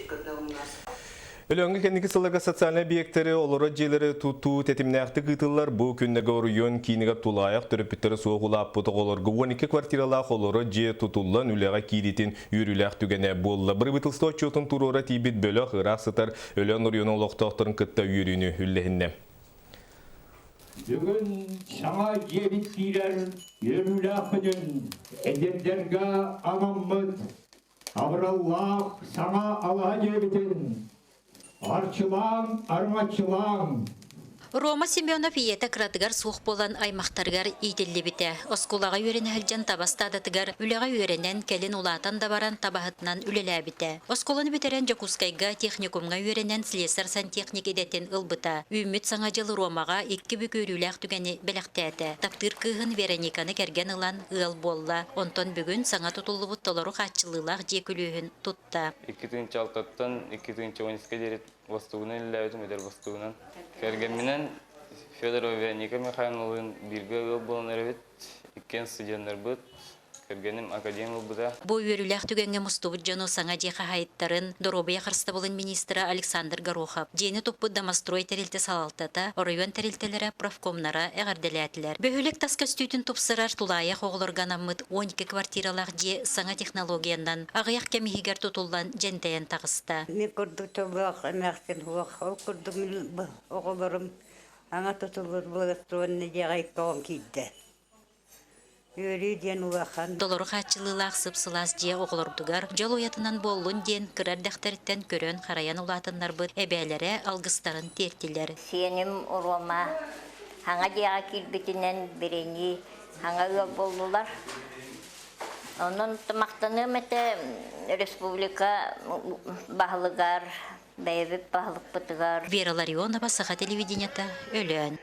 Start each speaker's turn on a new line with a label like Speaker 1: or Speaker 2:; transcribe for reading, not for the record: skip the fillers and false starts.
Speaker 1: когда у нас.
Speaker 2: Өлөөҥҥө кэнники сылларга социальнай объектэри, олорор дьиэлэри тутуу тэтимнээхтик ыытыллар. Бу күннэргэ оройуон киинигэр тулаайах төрөппүттэрэ суох улааппыт оҕолорго 12 квартиралаах олорор дьиэ тутуллан үлэҕэ киириитин үөрүүлээх түгэнэ буолла. Бырабыыталыстыба отчуотун туруора тиийбит бөлөх ыраах сытар Өлөөн оройуонун олохтоохторун кытта үөрүүнү үллэһиннэ.
Speaker 3: Бүгүн саҥа дьиэбит киирэр үөрүүлээх күнүн эдэрдэргэ анаммыт абыраллаах саҥа алаһа дьиэбитин арчылааҥ, арыҥаччылааҥ!
Speaker 4: Рома Семенов ийэтэ кыратыгар суох буолан аймахтарыгар иитиллибитэ. Оскуолаҕа үөрэнэ сылдьан таба ыстаадатыгар үлэҕэ үөрэнэн, кэлин улаатан да баран табаһытынан үлэлээбитэ. Оскуоланы бүтэрэн Дьокуускайга техникумҥа үөрэнэн слесарь-сантехник идэтин ылбыта. Үүммүт Саҥа дьыл Ромаҕа икки бүк үөрүүлээх түгэни бэлэхтээтэ. Таптыыр кыыһын Верониканы кэргэн ылан ыал буолла. Онтон бүгүн саҥа тутуллубут толору хааччыллыылаах дьиэ күлүүһүн тутта.
Speaker 5: 2 тыһыынча алтаттан 2 тыһыынча 12-гэ диэри бостуугунан үлэлээбитим, эдэр бостуугунан. Кэргэмминэн Федорова Вероника Михайловналыын бииргэ ыал буолан эрэбит. Иккиэн студеннарбыт. Кэргэним академ ылбыта.
Speaker 4: Бу үөрүүлээх түгэҥҥэ мустубут дьону саҥа дьиэ хаһаайыттарын, доруобуйа харыстабылын министрэ Александр Горохов, дьиэни туппут Домострой тэрилтэ салалтата, оройуон тэрилтэлэрэ, профкомнара эҕэрдэлээтилэр. Бөһүөлэк тас көстүүтүн тупсарар тулаайах оҕолорго анаммыт 12 квартиралаах дьиэ саҥа технологиянан аҕыйах кэм иһигэр тутуллан дьэндэйэн таҕыста.
Speaker 6: Мин курдук тыллаах эмээхсин суох. Ол курдук мин оҕолорум аҥа тутуллар благоустроенный дьиэҕэ икки оҕом киирдэ. Үөрүү диэн улахан.
Speaker 4: Толору хааччылыылаах сып-сылаас дьиэ оҕолордугар дьол уйатынан буоллун диэн кыра эрдэхтэриттэн көрөн-харайан улаатыннарбыт эбээлэрэ алгыстарын тиэртилэр.
Speaker 7: Сиэним Рома саҥа дьиэҕэ киирбитинэн бириний саҥа ыал буоллулар. Онон махтаныам этэ республика баһылыгар, бэйэбит баһылыкпытыгар.
Speaker 4: Вера Ларионова, Саха телевидениета, Өлөөн.